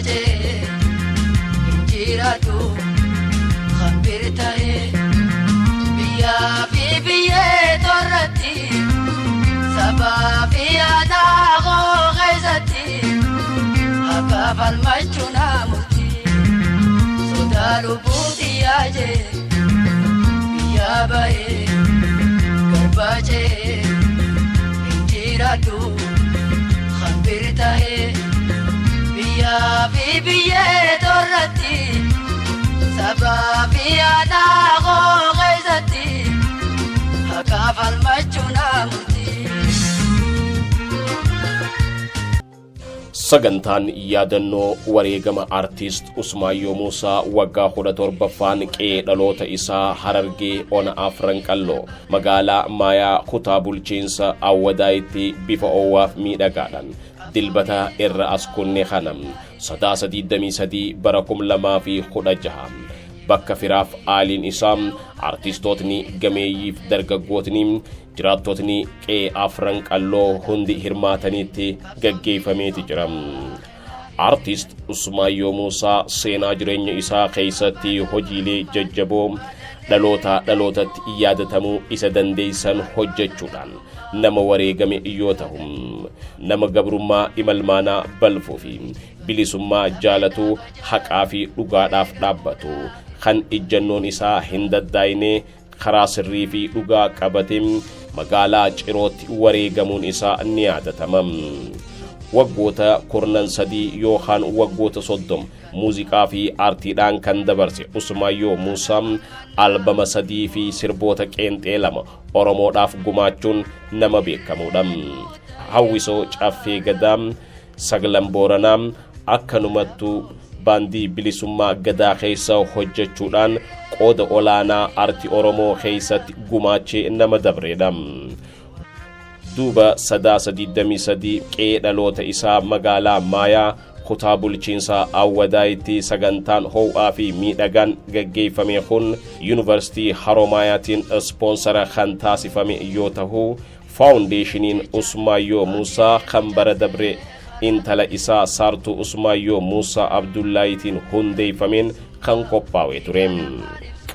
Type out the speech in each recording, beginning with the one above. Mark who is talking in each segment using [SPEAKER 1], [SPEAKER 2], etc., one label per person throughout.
[SPEAKER 1] ce'ee hin jiraatu hambir ta'ee biyyaa fi biyyee torratti sabaa fi aadaa koo keessatti akka falmachuu naa murtii sodaa lubbuu xiyyaa jee biyyaa bahee garbaa ce'ee hin jiraatu hambir ta'ee biyyaa fi biyyee torratti sabaa fi aadaa koo keessatti akka falmachuu naa murtii.
[SPEAKER 2] Sagantaan yaadannoo wareegama Artiist Usmaayyoo Muusaa waggaa 17ffaan qe'ee dhaloota isaa Harargee Ona Afran Qalloo magaalaa Maayaa kutaa bulchiinsa Awwadaayitti bifa oowwaaf miidhagaadhaan Dilbata irra as kunne kana Sadaasa 23 bara 2016 bakka firaaf aaliin isaa artiistootni gameeyyiif dargaggootni jiraattotni qe'ee Afran Qalloo hundi hirmaataniitti gaggeeffameeti jira. Artiist Usmaayyoo Muusaa seenaa jireenya isaa keessatti hojiilee jajjaboo dhalootaa dhalootatti yaadatamuu isa dandeessan hojjechuudhaan nama wareegame yoo ta'u, nama gabrummaa imalmaanaa balfuu fi bilisummaa jaalatu, haqaa fi dhugaadhaaf dhaabbatu, kan ijjannoon isaa hin daddaayine, karaa sirrii fi dhugaa qabate magaalaa Cirootti wareegamuun isaa ni yaadatama. Waggoota kurnan sadii yookaan waggoota 30 muuziqaa fi aartiidhaan kan dabarse Usmaayyoo Muusaa albama 3 fi sirboota qeenxee 2 Oromoodhaaf gumaachuun nama beekamuudha. Hawwisoo Caffee Gadaa, Saglan Booranaa, akkanumattuu baandii bilisummaa Gadaa keessa hojjechuudhaan qooda olaanaa aartii Oromoo keessatti gumaachee nama dabreedha. Duuba Sadaasa 23 qe'ee dhaloota isaa magaalaa Maayaa kutaa bulchiinsa Awwadaayitti sagantaan ho'aa fi miidhagaan gaggeeffame kun Yuunivarsiitii Haromaayaatiin ispoonsara kan taasifame yoo ta'u, Faawundeeshiniin Usmaayyoo Muusaa kan bara dabre intala isaa Saartuu Usmaayyoo Muusaa Abdullaayitiin hundeeffameen kan qophaa'e ture.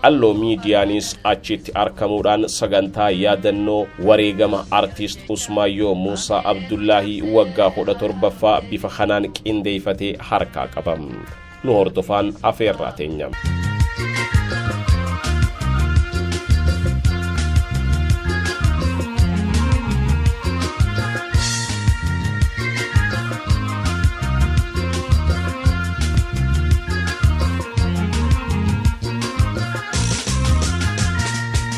[SPEAKER 2] Qalloo miidiyaanis achitti argamuudhaan sagantaa yaadannoo wareegama Artiist Usmaayyoo Muusaa Abdullaahii waggaa 17ffaa bifa kanaan qindeeffatee harkaa qaba. Nu hordofaan afeerraa teenya.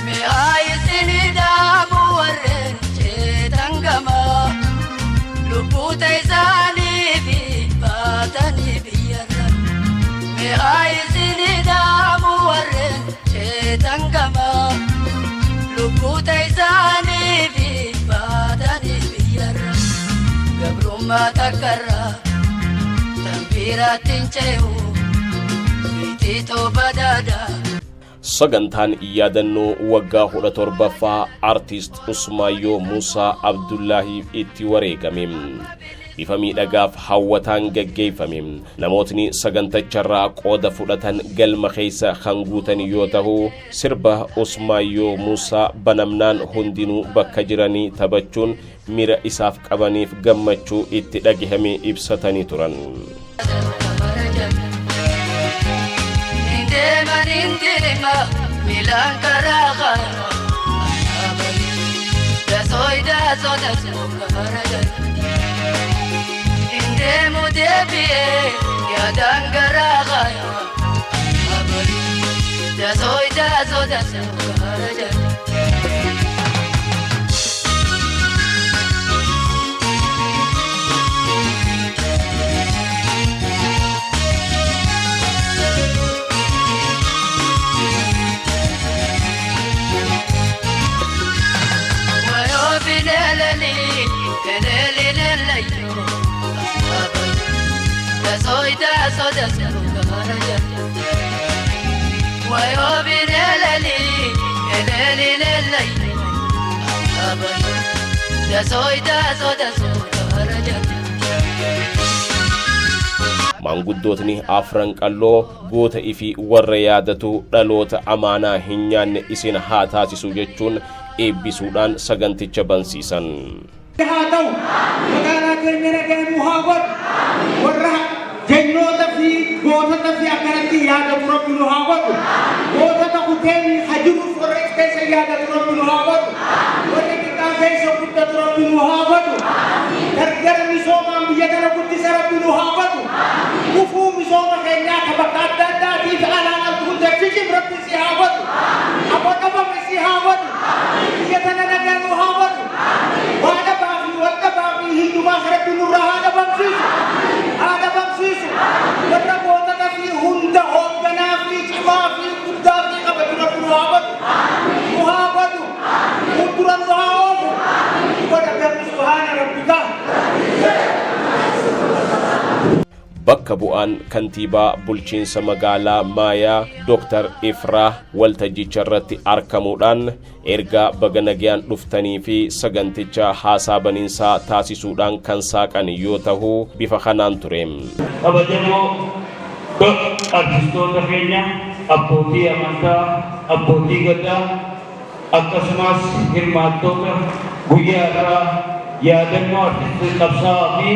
[SPEAKER 1] Mi'aa isinii dhaamu warreen ceetan gamaa lubbuuta isaanii fi baatanii biyyarra. Mi'aa isinii dhaamu warreen ceetan gamaa lubbuuta isaanii fi baatanii biyyarra. Gabrummaa takkarraa tan biraatti hin ce'u biitii tooba daadaa.
[SPEAKER 2] Sagantaan yaadannoo waggaa 17ffaa Artiist Usmaayyoo Muusaa Abdullaahii itti wareegame bifa miidhagaaf hawwataan gaggeeffame. Namootni sagantacharraa qooda fudhatan galma keessa kan guutan yoo ta'u, sirba Usmaayyoo Muusaa banamnaan hundinuu bakka jiranii taphachuun miira isaaf qabaniif gammachuu itti dhagahame ibsatanii turan.
[SPEAKER 1] Deeman hin deema miilaan karaa karaa dasooy dasoo dasoo kafara jala. Hin deemu deebi'ee yaadaan garaa karaa dasooy dasoo dasoo kafara jala. Wayoo bineleli eleli lelayo dasooy dasoo dasoo kafara jala. Wayoo bineleli eleli lelayo dasooy dasoo dasoo kafara jala.
[SPEAKER 2] Maanguddootni Afran Qalloo goota ifi warra yaadatu dhaloota amaanaa hin nyaanne isin haa taasisu jechuun eebbisuudhaan saganticha bansiisan.
[SPEAKER 3] Haa ta'u, magaalaa keenya nagaa haa godhu. Warra jennoota fi gootota fi akkanatti yaadatu Rabbi nu haa godhu. Gootota kuteen hajiruuf warra keessa yaadatu Rabbi nu haa godhu. Warra xiqqaa keessa guddatu Rabbi nu haa godhu. Gargara misoomaan biyya kana guddisa Rabbi nu haa godhu. Gufuu misooma keenyaa ka bakka adda addaatii fi alaa qabdu hunda fishif Rabbi si haa godhu. Aboo dhabame si haa godhu. Biyya tana nagaa nu haa godhu. Waa dhabaa fi wal dhabaa fi hiyyumaa Rabbi nurraa haa dhabamsiisu. Haa dhabamsiisu. Warra gootota fi hunda hoogganaa fi cimaa fi guddaa fi kabaju Rabbi nu haa godhu. Nu haa godhu. Fuuldura nu haa oofu. Godha galmi subhaana rabbika.
[SPEAKER 2] Bakka bu'aan kantiibaa bulchiinsa magaalaa Maayaa Dr. Ifraa waltajjicha irratti argamuudhaan ergaa baga nagayaan dhuftanii fi saganticha haasaa baniinsaa taasisuudhaan kan saaqan yoo ta'u, bifa kanaan ture.
[SPEAKER 4] Kabajamoo artistoota keenya, abbootii amantaa, abbootii gadaa, akkasumas hirmaattoota guyyaa irraa yaadannoo artistii qabsaa'aa fi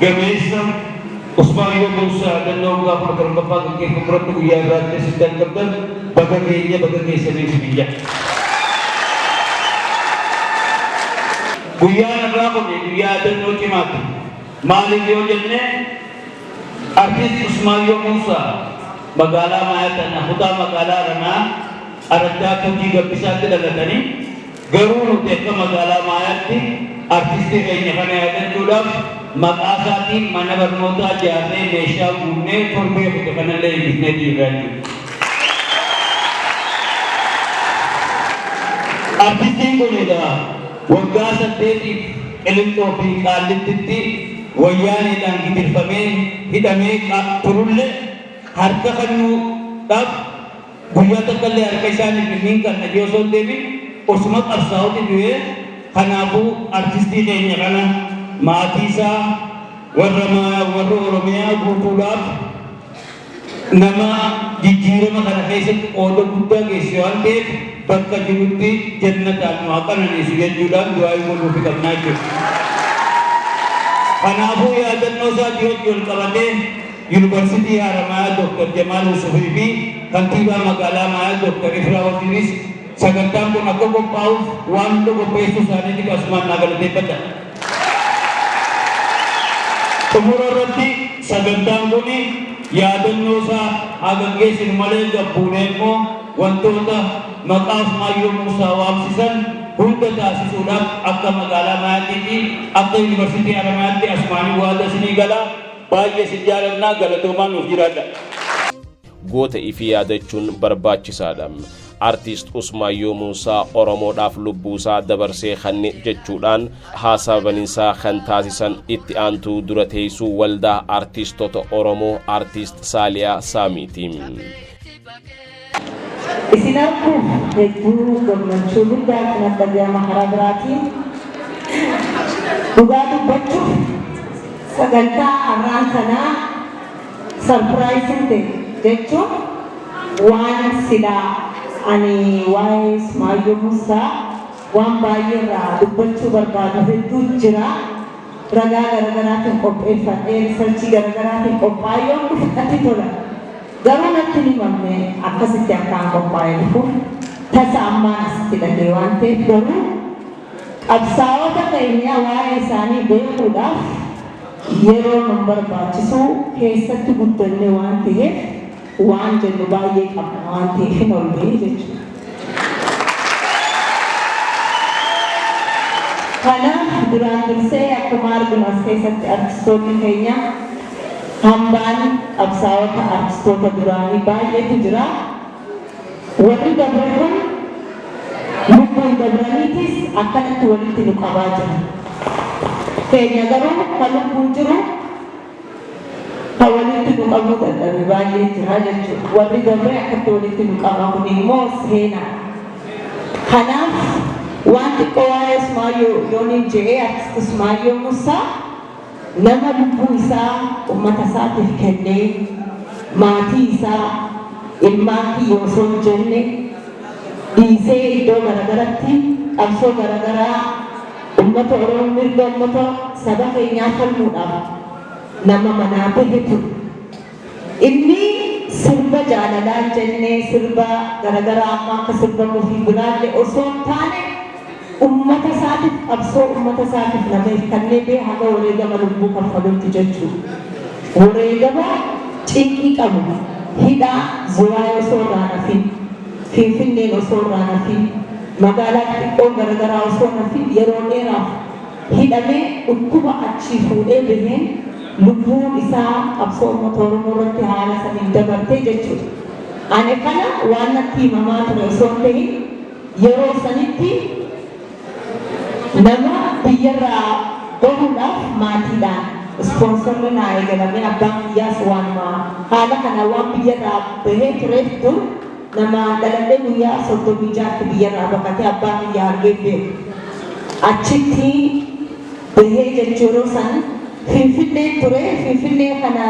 [SPEAKER 4] gameessa Usmaayyoo Muusaa yaadannoo waggaa 17ffaa gaggeeffamu irratti guyyaa irraatti asitti argamtan, baga keenya, baga keessanii isin jedha. Guyyaan irraa kun guyyaa yaadannoo cimaati. Maaliif yoo jenne, artist Usmaayyoo Muusaa magaalaa Maayaa tana, kutaa magaalaa Aranaa, araddaa Tuujii Gabbisaatti dhalatanii, garuu nuti akka magaalaa Maayaatti artistii keenya kana yaadachuudhaaf maqaa isaatiin mana barnootaa ijaarree, meeshaa guunnee, torbee kute kanallee eebbifnee jirra jechuudha. Artistiin kun egaa waggaa 8f Qilinxoo fi Qaallittitti Wayyaaneedhaan gidirfamee hidhamee turullee, harka kennuudhaaf guyyaa takka illee harka isaaniif hin kanna jee osoo hin deemin osuma qabsaa'uti du'ee. Kanaafuu artistii keenya kana maatii isaa, warra Maayaa, warra Oromiyaa guutuudhaaf nama jijjiirama kana keessatti qooda guddaa geesse waan ta'eef, bakka jirutti jannataan nu haa qananiisu jechuudhaan du'aa godhuufi qabnaa jechuudha. Kanaafuu yaadannoo isaatii wajji wal qabatee Yuunivarsiitii Haramayaa Dr. Jamaal Yusufii fi kantiibaa magaalaa Maayaa Dr. Ifraa Waziiris sagantaan kun akka qophaa'uuf waan hunda qopheessuu isaaniitiif asumaan naa galateeffadha. Xumura irratti, sagantaan kun yaadannoo isaa haa gaggeessinu malee, gabbuunee immoo wantoota maqaa Usmaayyoo Muusaa waamsisan hunda taasisuudhaaf akka magaalaa Maayaatii fi akka Yuunivarsiitii Haramayaatti asumaanii waada isinii galaa. Baay'ee isin jaalannaa, galatoomaa, nuuf jiraadha.
[SPEAKER 2] Goota ifi yaadachuun barbaachisaadha. Artiist Usmaayyoo Muusaa Oromoodhaaf lubbuusaa dabarsee kanne jechuudhaan haasaa baniinsaa kan taasisan itti aantuu dura teessuu Waldaa Artiistota Oromoo Artiist Saaliyaa Saamiiti.
[SPEAKER 5] Isin arguuf hedduu gammachuu guddaatu natti dhaga'ama. Karaa biraatiin, dhugaa dubbachuuf, sagantaa har'aan kanaa surprise ta'e jechuun waan silaa ani waa'ee Usmaayyoo Muusaa waan baay'ee irraa dubbachuu barbaadu hedduu jira. Ragaa garagaraatiin qopheeffadhee, research garagaraatiin qophaa'ee yoon dhufe natti tola. Garuu natti hin himamne akkasitti akkaan qophaa'ee dhufuuf. Tasa ammaan asitti dhagee waan ta'eef, garuu qabsaa'ota keenya waa'ee isaanii beekuudhaaf yeroo nun barbaachisu, keessatti guddanne waan ta'eef, waan jennu baay'ee qabna waan ta'eef hin ol ba'ee jechuudha. Kanaaf duraan dursee akkuma arginu as keessatti artistoonni keenya, hambaan qabsaa'ota artistoota duraanii baay'eetu jira. Warri dabre kun lubbuun dabraniitis akkanatti walitti nu qabaa jira. Keenya garuu ka lubbuun jiru ka walitti nu qabuu dadhabe baay'ee jira jechuudha. Warri dabre akkatti walitti nu qaba, kun immoo seenaa. Kanaaf waan xiqqoo waa'ee Usmaayyoo yooniin je'ee, artist Usmaayyoo Musaa Nama lubbuu isaa ummata isaatiif kennee, maatii isaa, ilmaan kiyya osoo hin jenne dhiisee, iddoo garagaratti qabsoo garagaraa ummata Oromoo, mirga ummata saba keenyaa falmuudhaaf nama manaa bahe ture. Inni sirba jaalalaa hin jenne, sirba garagaraa amma akka sirbamuu fi biraallee osoo hin taane, ummata isaatiif, qabsoo ummata isaatiif nama if kennee bee haga wareegama lubbuu kaffalutti jechuudha. Wareegama cinqii qabu, hidhaa Zuwaay osoo irraa hafin, Finfinneen osoo irraa hafin, magaalaa xixiqqoon garagaraa osoo hin hafin, yeroo dheeraaf hidhamee, dhukkuba achii fuudhee baheen lubbuun isaa qabsoo uummata Oromoo irratti haala saniin dabartee jechuudha. Ani kana waan natti himamaa ture osoo hin ta'in, yeroo sanitti nama biyyarraa bahuudhaaf maatiidhaan sponsorri naa eegalamee, abbaan kiyyaas waanuma haala kana waan biyyarraa bahee tureef, dur nama dhaladhee guyyaa 36tti biyyarraa baqatee abbaa kiyyaa argee beeku. Achitti bahee jechuu, yeroo san Finfinneen ture. Finfinnee kana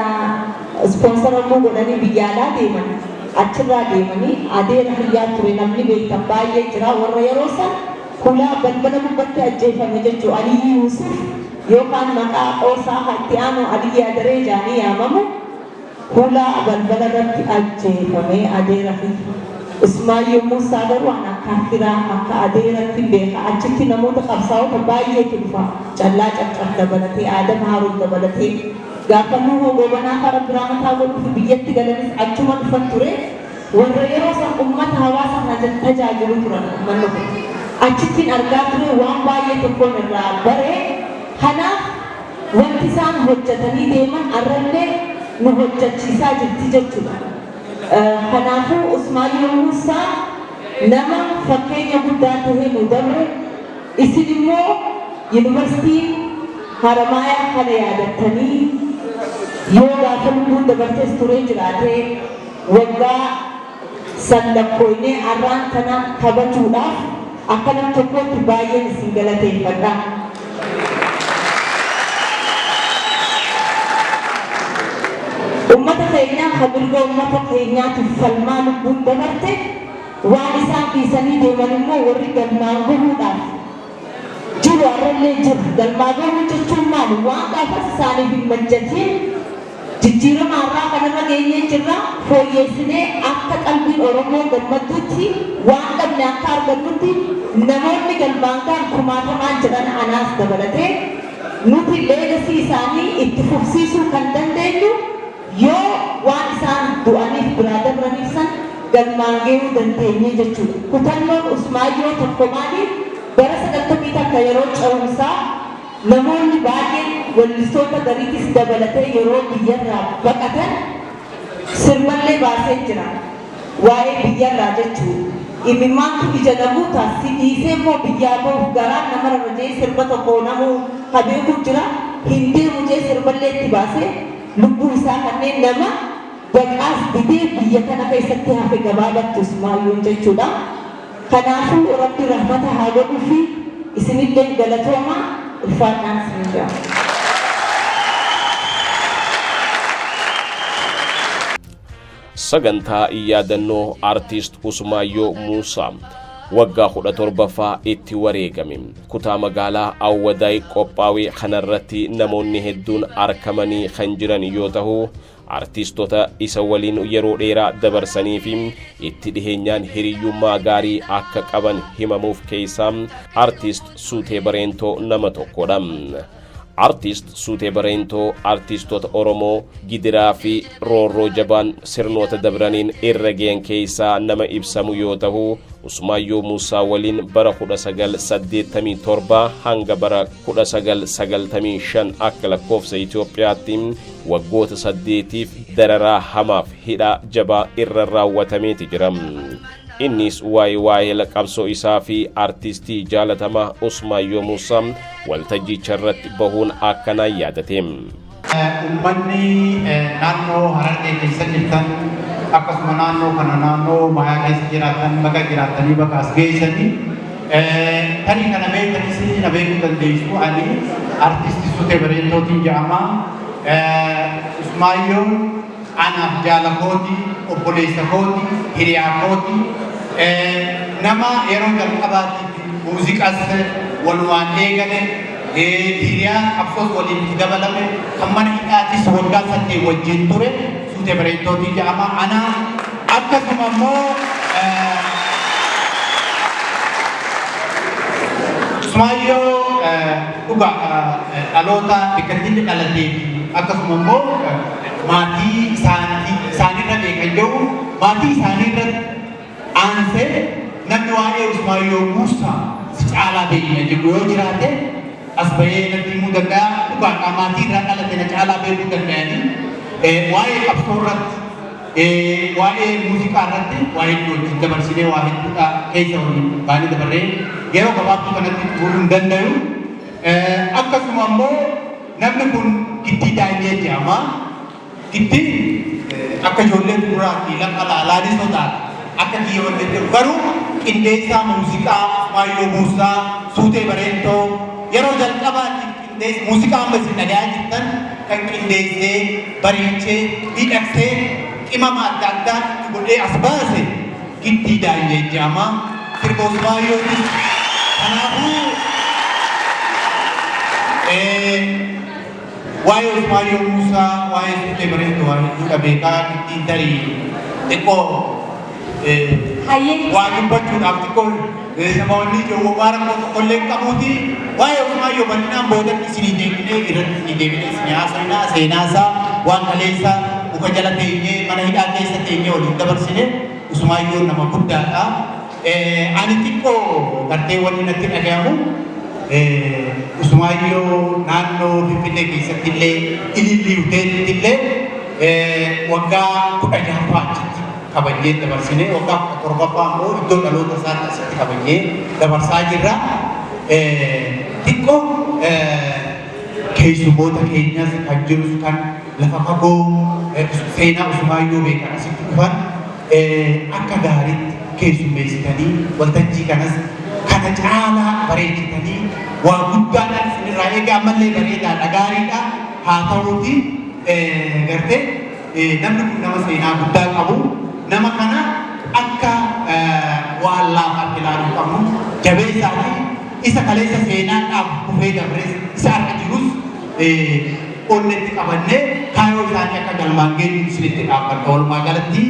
[SPEAKER 5] sponsoramuu godhanii biyya alaa deeman. Achirraa deemanii adeera kiyyaa ture, namni beektan baay'ee jira, warra yeroo san hulaa balbala gubbatti ajjeefame jechuu, Aliyyi Yuusuf yookaan maqaa qoosaa itti aanu Aliyyi Adaree jaanii yaamamu, hulaa balbala irratti ajjeefame adeera kiyya. Usmaayyoo Muusaa garuu an akka firaa, akka adeeratti beeka. Achitti namoota qabsaa'ota baay'eetu dhufa. Callaa Caccaf dabalatee, Aadam Haaruun dabalatee, gaafa Nuhoo Goobanaa fara biraa mataa godhuufi biyyatti galanis achuma dhufan ture. Warra yeroo san ummata hawaasa kana tajaajilu turan ummanni kun. Achittiin argaa ture, waan baay'ee tokkoon irraa bare. Kanaaf wanti isaan hojjetanii deeman arrallee nu hojjechiisaa jirti jechuudha. Kanaafuu Usmaayyoo Muusaa nama fakkeenya guddaa tahee nu dabre. Isin immoo Yuunivarsiitiin Haramaayaa kana yaadattanii, yoo gaafa lubbuun dabartes turee jiraatee, waggaa san lakkooynee arraan kana kabajuudhaaf akka nam tokkootti baay'een isin galateeffadha. Ummata keenya ka mirga ummata keenyaatiif falmaa lubbuun dabarte, waan isaan dhiisanii deeman immoo warri galmaan gahuudhaaf jiru har'allee jira. Galmaa gahuu jechuun maali? Waan gaafas isaaniif hin majjatiin jijjiirama har'aa kanarra geenyee jirra. Fooyyeessinee akka qalbiin Oromoo gammaddutti, waan dhabne akka argannutti, namoonni galmaan gahan kumaatamaan jiran, anaas dabalatee. Nuti legacy isaanii itti fufsiisuu kan dandeenyu yoo waan isaan du'aniif biraa dabraniif san galmaan gahuu dandeenye jechuudha. Kutannoon Usmaayyoo tokko maali? Bara 91 yeroo ce'umsaa namoonni baay'een, wallistoota gariitis dabalatee, yeroo biyyarraa baqatan sirballee baasee jira. Waa'ee biyyarraa jechuudha. Imimmaantu ija na guuta, si dhiisee immoo biyyaa bahuuf garaan nama rarrajee, sirba tokko namuu ka beeku jira. Hin deemu jee sirballee itti baasee, lubbuu isaa kanneen nama baqaas didee biyya kana keessatti hafe gabaabatti Usmaayyoon jechuudha. Kanaafuu Rabbi rahmata haa godhuufi, isinillee galatooma, ulfaadhaan isin jira.
[SPEAKER 2] Sagantaa yaadannoo Artiist Usmaayyoo Muusaa waggaa 17ffaa itti wareegame kutaa magaalaa Awwadaay qophaa'e kanarratti namoonni hedduun argamanii kan jiran yoo ta'u, artiistota isa waliin yeroo dheeraa dabarsanii fi itti dhiheenyaan hiriyyummaa gaarii akka qaban himamuuf keessaa Artiist Suutee Bareentoo nama tokkodha. Artiist Suutee Bareentoo artiistota Oromoo gidiraa fi roorroo jabaan sirnoota dabraniin irra gahan keessaa nama ibsamu yoo ta'u, Usmaayyoo Muusaa waliin bara 1987 hanga bara 1995 akka lakkoofsa Itoophiyaatti waggoota 8f dararaa hamaaf hidhaa jabaa irra raawwatameeti jira. Innis waa'ee waa'ee qabsoo isaa fi artistii jaalatamaa Usmaayyoo Muusaa waltajjicha irratti bahuun akkanaan yaadate.
[SPEAKER 3] Uummanni naannoo Harargee keessa jirtan, akkasuma naannoo kana, naannoo Maayaa keessa jiraatan, baga jiraattanii, baga as geessanii. Tarii kana beektanis na beekuu dandeessu. Ani Artisti Sutee Bareentootiin jedhama. Usmaayyoon anaaf jaala kooti, obboleessa kooti, hiriyaa kooti. Nama yeroo jalqabaatiif muuziqaas walumaan eegale, hiriyaa qabsoos waliin itti dabalame, kan mana hidhaatis waggaa 8 wajjin ture Sutee Bareentootiin jedhama. Ana akkasuma immoo Usmaayyoo dhugaa dhaloota bikkatti inni dhalatee fi akkasuma immoo maatii isaanirra beekan jiru, maatii isaaniirra aansee namni waa'ee Usmaayyoo Muusaa si caalaa beekna jedhu yoo jiraate as bahee natti himuu danda'a. Dhugaadha, maatii irraa dhalate na caalaa beekuu danda'anii waa'ee qabsoo irratti, waa'ee muuziqaa irratti waa hedduu wajjin dabarsinee, waa hedduudha keessa waliin baanee dabarree yeroo gabaabduu kanatti xumuruu hin dandayu. Akkasuma immoo namni kun Giddii Daanyee jedhama. Giddiin akka ijoollee gurraa fi lafa laalaanis sodaata. Akka kiyya wanti jedhu garuu qindeessaa muuziqaa Usmaayyoo Muusaa Suutee Bareentoo yeroo jalqabaatiif qindeessa muuziqaa amma isin dhagayaa jirtan kan qindeessee, bareechee, miidhagsee, qimama adda addaa itti godhee as baase Giddii Daanyee jedhama. Sirba Usmaayyootis. Kanaafuu waa'ee Usmaayyoo Muusaa, waa'ee Suutee Bareentoo waa hedduudha beekaa. Giddiin tarii xiqqoo waa dubbachuudhaaf xiqqoo namoonni ijoo rakkoo tokkollee hin qabuuti. Waa'ee Usmaayyoo bal'inaan boodatti isinii deebinee, irratti isinii deebinee isinii haasofnaa. Seenaasaa, waan kaleessa muka jala teenyee, mana hidhaa keessa teenyee waliin dabarsine. Usmaayyoon nama guddaadha. Ani xiqqoo gartee wanni natti dhagayamu, Usmaayyoo naannoo Finfinnee keessatti illee, Ilillii Hoteelitti illee waggaa 16ffaa achitti kabajnee dabarsine, waggaa 17ffaa immoo iddoo dhaloota isaatti asitti kabajnee dabarsaa jirra. Xiqqoo keessummoota keenyas kan jirus, kan lafa fagoo seenaa Usmaayyoo beekan asitti dhufan akka gaariitti keessummeessitanii, waltajjii kanas kana caalaa bareechitanii waa guddaadhaan isinirraa eega. Ammallee bareedaadha, gaariidha. Haa ta'uuti gartee namni kun nama seenaa guddaa qabu. Nama kana akka waan laafaatti ilaaluu qabnu jabeessaa fi isa kaleessa seenaadhaaf kufee dabres, isa harka jirus onnetti qabannee kaayoo isaanii akka galmaan geenyu isinitti dhaabbadha. Walumaa galatti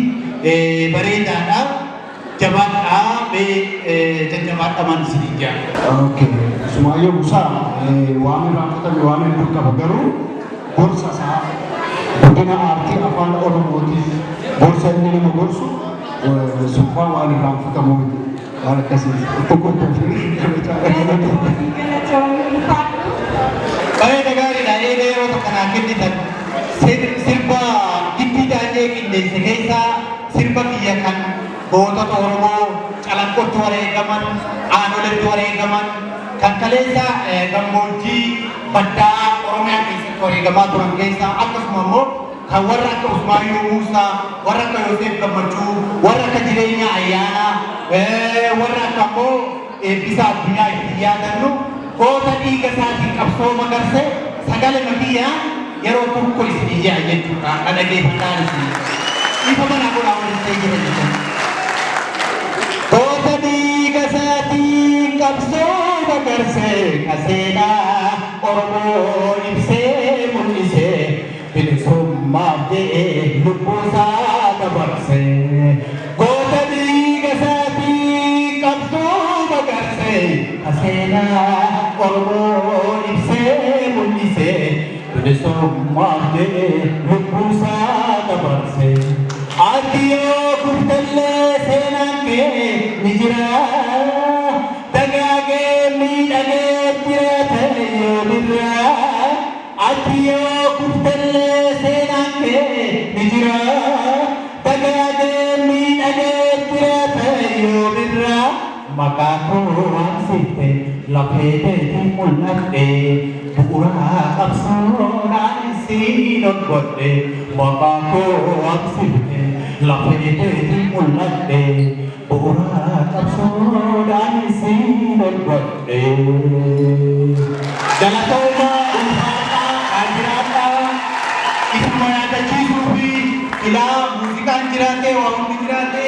[SPEAKER 3] bareedaadha. Jabaadhaa, mee jajjabaadhamaan isiniin jedha.
[SPEAKER 6] Okay. Usmaayyoo Musaa waan irraanfatame waan hedduu qaba, garuu gorsa isaa guddina aartii afaan Oromootiif gorsa inni nama gorsu sunfaa waan irraanfatamu miti. Waan akkasii itti qophoofne kana caalaa galata.
[SPEAKER 3] Bareeda, gaariidha. Eega yeroo tokko naa kennitan, sirba Giddii Daanyee qindeesse keessaa sirba kiyya kan gootota Oromoo Calanqootti wareegaman, Aanoletti wareegaman, kan kaleessa gammoojjii baddaa Oromiyaa keessatti wareegamaa turan keessaa, akkasuma immoo kan warra akka Usmaayyoo Muusaa, warra akka Yoseef Gammachuu, warra akka Jireenya Ayyaanaa, warra akka immoo Eebbisaa Addunyaa ittiin yaadannu, goota dhiiga isaatiin qabsoo magarse, sagale makiyyaa yeroo tokko isinii je'a jechuudha. Na dhageeffadhaan isinii. Ifa manaa godhaa waliin ta'ee jira jechuudha. Goota dhiiga isaatiin qabsoo magarse, ka seenaa Oromoo ibsee mul'ise, bilisummaaf jedhee lubbuu isaa dabarse. Goota dhiiga isaatiin qabsoo magarse, ka seenaa Oromoo ibsee mul'ise, bilisummaaf jedhee lubbuu isaa dabarse. Ati yoo kuftellee seenaan kee ni jira. Dagaagee miidhagee jiraata yoomirraa. Ati yoo kuftellee seenaan kee ni jira. Dagaagee miidhagee jiraata yoomirraa. Maqaa koo waamsifte, lafee teetiin mul'adhe, bu'uura qabsoodhaan siin ol godhe. Maqaa koo waamsifte, lafee teetiin mul'adhe, bu'uura qabsoodhaan siin ol godhe.
[SPEAKER 4] Galatooma, ulfaadhaa, jiraadhaa. Isuma yaadachiisuu fi ilaa muuziqaan jiraate, waa hundi jiraate,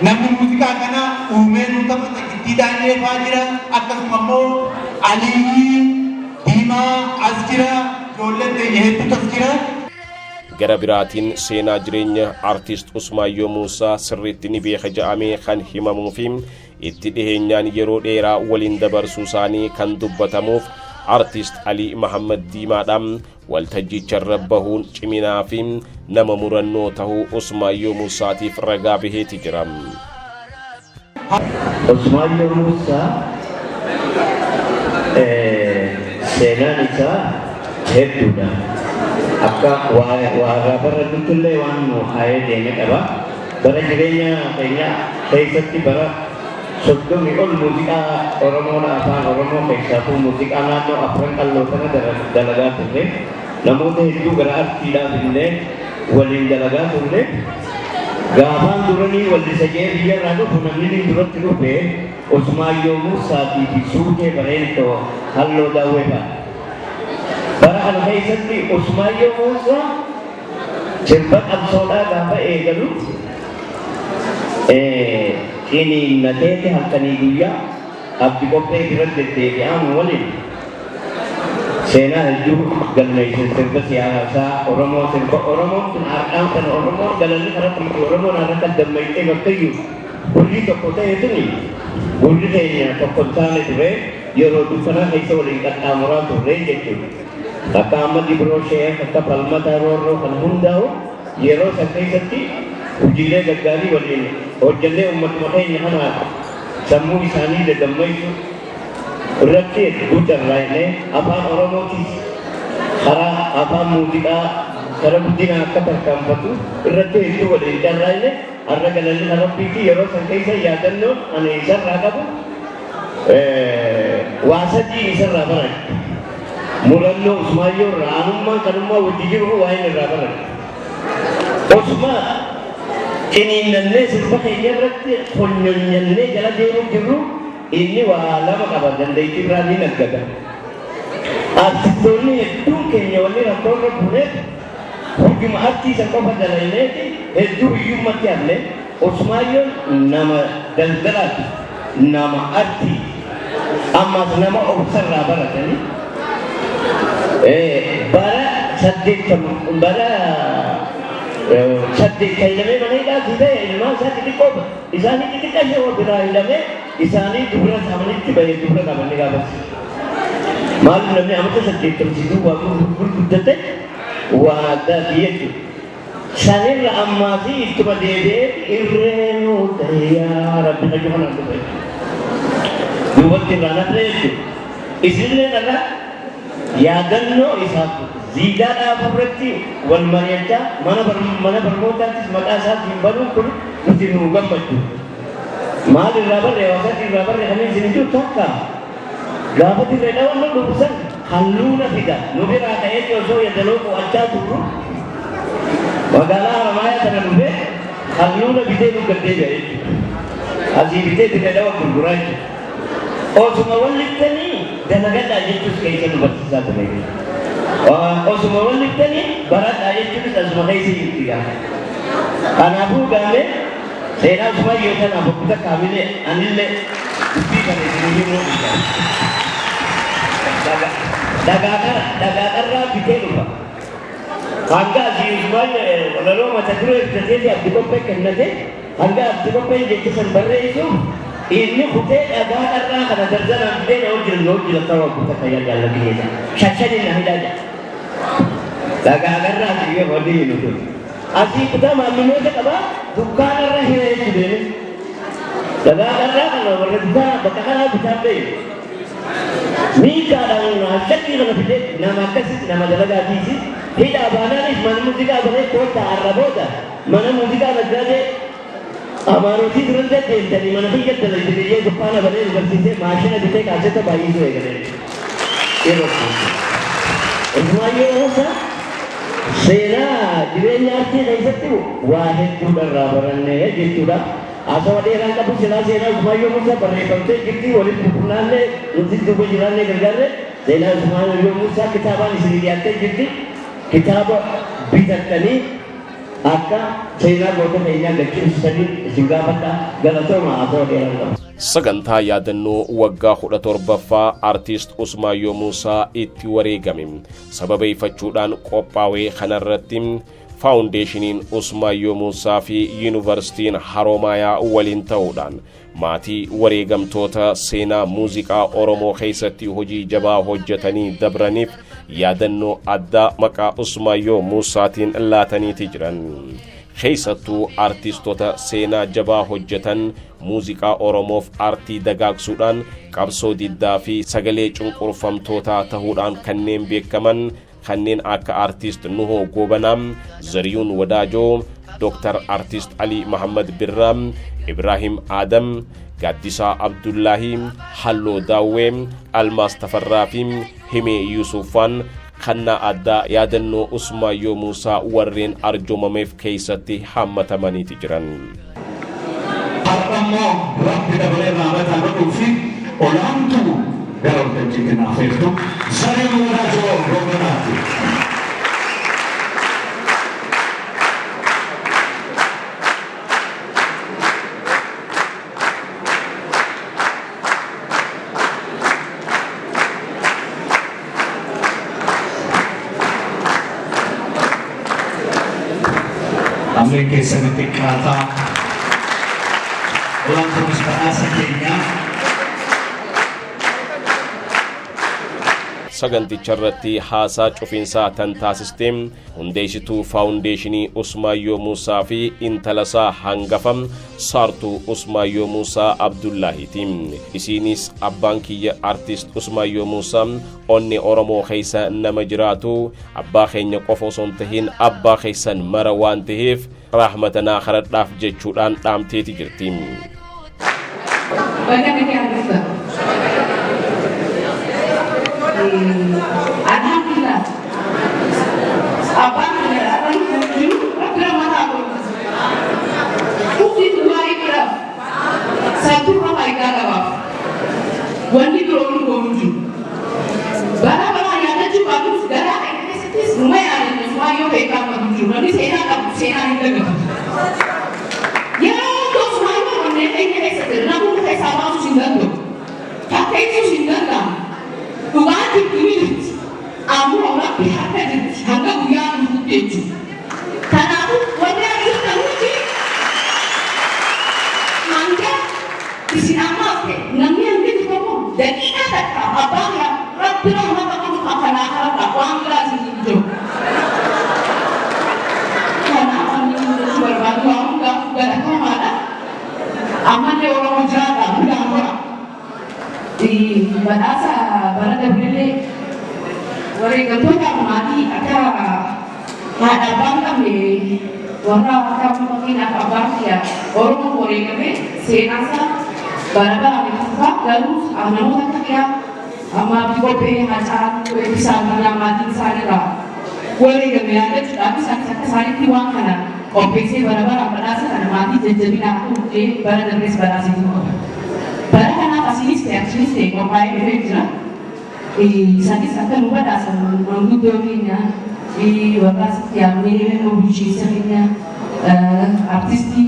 [SPEAKER 4] namni muuziqaa kana uumee nu taphata Gittii Daanyee faa jira. Akkasuma immoo Aliyyi Diimaa as jira, ijoolleen teenya hedduutu as jira.
[SPEAKER 2] Gara biraatiin seenaa jireenya Artiist Usmaayyoo Muusaa sirriitti ni beeka ja'amee kan himamuu fi itti dhiheenyaan yeroo dheeraa waliin dabarsuu isaanii kan dubbatamuuf Artiist Alii Mahammad Diimaadha. Waltajjicharra bahuun ciminaa fi nama murannoo tahuu Usmaayyoo Muusaatiif ragaa baheeti jira.
[SPEAKER 7] Usmaayyoo Muusaa seenaan isaa hedduudha. Akka waa irraa barannutti illee waan nu kaayee deeme qaba. Bara jireenya keenya keessatti bara 30 ol muuziqaa Oromoodha, afaan Oromoo keessaafuu muuziqaa naannoo Afran Qalloo kana dalagaa turre. Namoota hedduu gara artiidhaaf illee waliin dalagaa turre. Gaafaan duranii wallisa jee biyyarraa dhufu namni inni duratti dhufe Usmaayyoo Muusaatii fi Suutee Bareentoo Halloo Daawwee fa'a. Bara kana keessatti Usmaayyoo Muusaa sirba qabsoodhaa gaafa eegalu ciniinnateeti halkanii guyyaa Abdi Qophee biratti deddeebi'aa nu waliin seenaa hedduu galmeesse. Sirba siyaasaa Oromoo, sirba Oromoon tun har'aan kana Oromoon galanni karaa fi Oromoon har'a kan dammayyee bakkayyuu gurri tokko ta'e tuni gurri keenya tokko hin taane ture, yeroo dukkanaa keessa waliin qaxxaamuraa turre jechuudha. Akka amma Dibroo Sheek, akka Falmataa Roorroo kan hundaa'u yeroo san keessatti hojiilee gaggaarii waliin hojjannee uummatuma keenya kana sammuu isaanii dadammaysu irratti hedduu carraaqnee, afaan Oromootis karaa afaan muuziqaa karaa guddinaa akka tarkaanfatu irratti hedduu waliin carraaqne. Har'a galanni kan Rabbiiti. Yeroo san keessa yaadannoon ani isarraa qabu waa sadii isarraa baradhe. Murannoo Usmaayyoo irraa, anummaan kanummaa wajji jiru waa inni irraa baradhe. Osuma ciniinnannee sirba keenya irratti konyonyannee jala deemuu jirru, inni waa lama qaba, dandeettii biraa ni naggada. Artistoonni hedduun keenya wanni rakkoo irra buuneef hojuma artii san qofa dalayneeti hedduu hiyyummatti hafne. Usmaayyoon nama daldalaati, nama artii, ammas nama obsarraa baratanii. Bara 80, bara 8 kan hidhamee mana hidhaatii ta'e, ilmaan isaa xixiqqoo isaanii xixiqqaa ishee biraa hidhamee isaanii dubra saamanitti bahee dubra qabanne gaafas. Maaliif namni amata 80 si duubaa gurguddate waan addaati jechuudha. Sanirra ammaa fi ittuma deebi'ee irreenuu yaa Rabbi hajju kanaan dhufe jechuudha. Duubatti irraa nafne jechuudha. Isinillee irra yaadannoo isaaf ziidaa dhaabuu irratti wal mari'achaa mana barnootaattis maqaa isaatiin banuun kun nuti nu gammachu. Maal irraa barree hawaasatti irraa barree kan isin jiru takka gaafa dirree dhawannu dhufu san halluu na fida nu biraa ka'eeti osoo yadaloo qo'achaa turru magaalaa Haramaayaa tana dhufee halluu na bitee nu gad deebi'a jechuudha. Asii bitee dirree dhawa gurguraa jechuudha. Osuma walliftanii dalagadhaa jechuus keessa nu barsiisaa ture. Osuma walliftanii baradhaa jechuunis asuma keessa jirti gaafa. Kanaafuu gaamee seenaa Usmaayyoo tanaaf obbo Kaamilee anillee dubbii kana isinii himuu dhiisa. Dhagaa qarraa bitee dhufa. Hanga asii Usmaayyoo walaloo mata duree bitateeti Abdi Qophee kennate, hanga Abdi Qopheen jecha san barreessuuf inni kutee dhagaa qarraa kana darzanaan fidee na hojjetu na hojjetu akka waan kutaa fayyaa jaalladhi keessa. Shashaniin na hidhaa jira. Dhagaa qarraa asii wanni hin kun. Asii kutaa maamiltoota qabaa dukkaanarra hiree jechuudha. Dhagaa qarraa kana warra dukkaana bakka kanaa bitaan ba'e. Miikaadhaan shakkii kana fidee nama akkasitti nama dalagaatiisi. Hidhaa baanaanis mana muuziqaa banee koottaa har'a booda mana muuziqaa naggaadee amaarotii duran deddeemtanii mana kiyya dalaydanii jee dukkaana banee nu barsiisee, maashina bitee kaaseta baay'isuu eegalee. Yeroo Usmaayyoo Muusaa seenaa jireenya artii keessatti waa hedduudha irraa barannee jechuudha. Haasawa dheeraan qabu, silaa seenaa Usmaayyoo Muusaa barreeffamtee jirti, walitti funaannee nuti duuba jiraannee gargaarre. Seenaan Usmaayyoo Muusaa kitaabaan isinii dhiyaattee jirti. Kitaaba bitattanii akka seenaa goota keenyaa gad-cimsitanii isin gaafadha. Galatooma, haasawaa dheeraa qaba.
[SPEAKER 2] Sagantaa yaadannoo waggaa 17ffaa Artiist Usmaayyoo Muusaa itti wareegame sababeeffachuudhaan qophaa'e kanarratti Faawundeeshiniin Usmaayyoo Muusaa fi Yuunivarsiitiin Haroomayaa waliin ta'uudhaan maatii wareegamtoota seenaa muuziqaa Oromoo keessatti hojii jabaa hojjetanii dabraniif yaadannoo addaa maqaa Usmaayyoo Muusaatiin laataniiti jiran. Keessattuu artiistota seenaa jabaa hojjetan, muuziqaa Oromoof aartii dagaagsuudhaan, qabsoo diddaa fi sagalee cunqurfamtootaa ta'uudhaan kanneen beekaman, kanneen akka Artiist Nuhoo Goobanaa, Zariyuun Wadaajoo, Dr. Artiist Alii Mahammad Birraa, Ibraahim Adam, Gaaddisaa Abdullaahii, Halloo Daawwee, Almaas Tafarraa fi Himee Yuusufaan kannaa addaa yaadannoo Usmaayyoo Muusaa warreen arjoomameef keessatti hammatamaniiti jiran.
[SPEAKER 8] Har'a immoo Rabbi dabalee rahmataa godhuu fi olaantuu gara waltajjiitti naaf feertu Zarihun Wadaajoo Goobanaati. Amleen keessan xiqqaataa. Olaantuunis badhaasa keenyaa.
[SPEAKER 2] Saganticha irratti haasaa cufiinsaa tan taasiste hundeessituu Faawundeeshinii Usmaayyoo Muusaa fi intalasaa hangafa Saartuu Usmaayyoo Muusaa Abdullaahiiti. Isiinis abbaan kiyya Artiist Usmaayyoo Muusaa onnee Oromoo keessa nama jiraatu, abbaa keenya qofa osoo hin tahin abbaa keessan mara waan ta'eef rahmata naa kadhadhaaf jechuudhaan dhaamteeti jirti.
[SPEAKER 9] Baga nagaan dhuftan. Alhamdulillah. Abbaan kiyya har'a lubbuun jiru, Rabbi rahmata haa godhu. Hundi du'aa'ii godhaaf. Santurra faayidaa qabaaf. Wanni biroo nu goonu jiru. Bara baraan yaadachuu baatus garaa keenya keessattis numa yaadanna, Usmaayyoo beekaa qabdu jiru. Namni seenaa qabu seenaa hin dagatu. Yeroo hunda Usmaayyoo onnee keenya keessa jira. Namni nu keessaa baasuus hin danda'u. Fakkeessuus hin danda'amu. Dhugaan jirtu ni jirti. Ammoo Rabbi harka jirti hanga guyyaan dhufutti jechuudha. Kanaafuu warri as jirtan hundi hanga isin ammaaf ta'e namni hangi tokko daqiiqaa takka abbaa kiyya Rabbi rahmata godhuuf akkanaa kadhadha, waan biraa isin hin jiru. Kanaaf wanni inni jechuu barbaadu waa hundaaf galatoomaadha. Ammallee Oromoo jiraadha, bulaa hora. Badhaasa bara dabrillee wareegamtootaaf maatii akka haadha abbaa hin qabne, warra akka fakkeenyaaf abbaan kiyya Oromoo wareegame, seenaasaa bara baraan itti fufaa. Garuu namoota akka kiyyaa amma Abdii Qophee, Hacaaluu, Eebbisaa Addunyaa maatiin isaaniirraa wareegame yaadachuudhaaf isaanis akka isaanitti waan kana qopheessee bara baraan badhaasa kana maatii jajjabinaa akka hundee bara dabrees badhaaseetu qaba. Bara kanaaf asiinis ta'e achiinis ta'e qophaa'ee dhufee jira. Isaanis akka nu badhaasan manguddoo keenya, warra asitti yaamnee, bulchiinsa keenya, artistii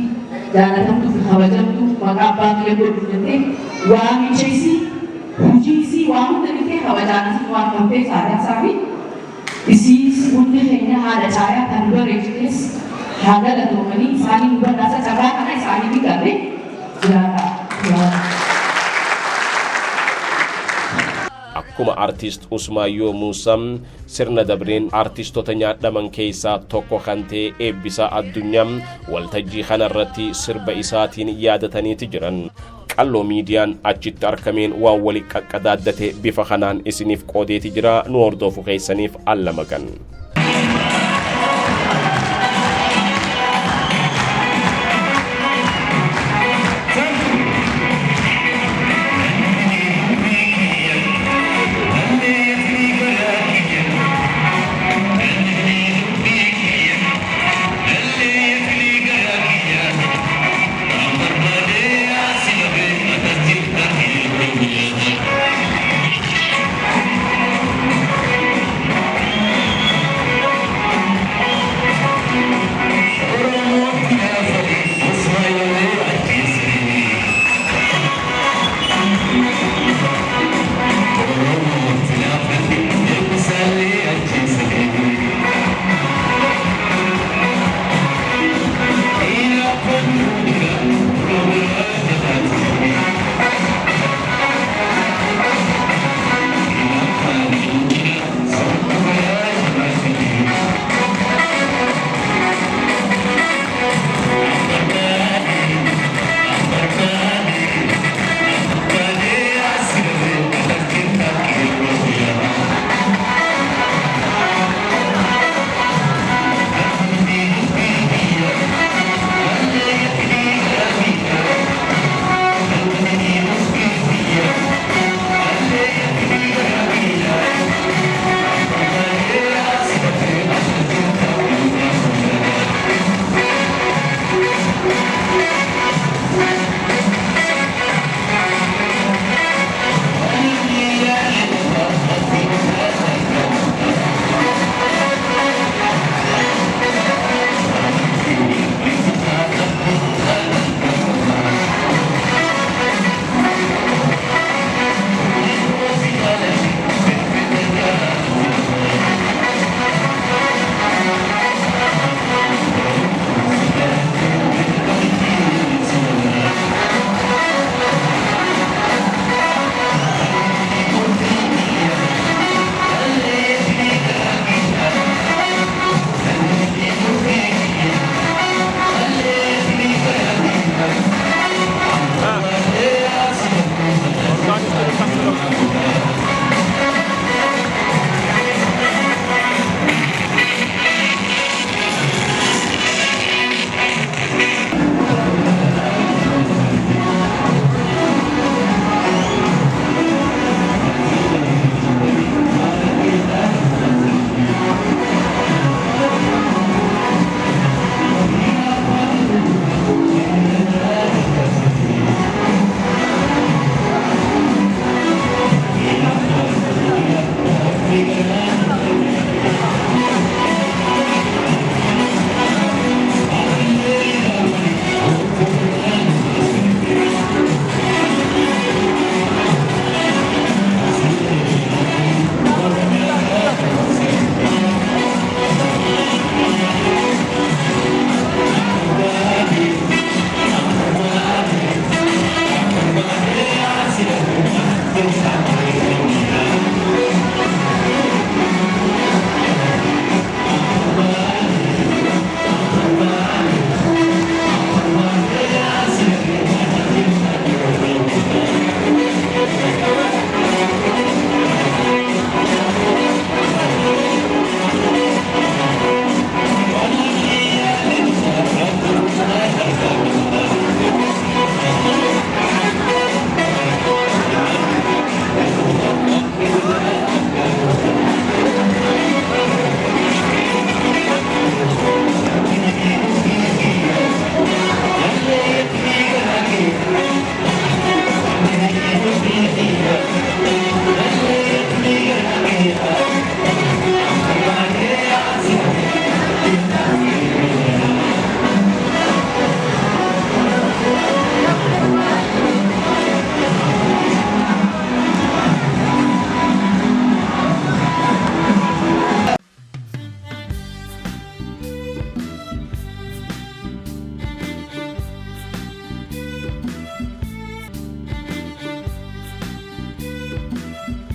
[SPEAKER 9] jaalatamtuu fi kabajamtuu maqaa abbaa kiyya godhuuf jettee waamicha isii, hojii isii waa hunda bitee kabajaan asitti waan qabtee saadaa fi isiis hundi keenya haadha caayaa kan nu bareechitees haa galatoomanii. Isaanii nu badhaasa, carraa kana isaanii ni qabne jiraadha.
[SPEAKER 2] Akkuma Artiist Usmaayyoo Muusaa sirna dabreen artiistota nyaadhaman keessaa tokko kan ta'e Eebbisaa Addunyaa waltajjii kanarratti sirba isaatiin yaadataniiti jiran. Qalloo Miidiyaan achitti argameen waan wali qaqqadaaddate bifa kanaan isiniif qoodeeti jira, nu hordofu keessaniif allamagan.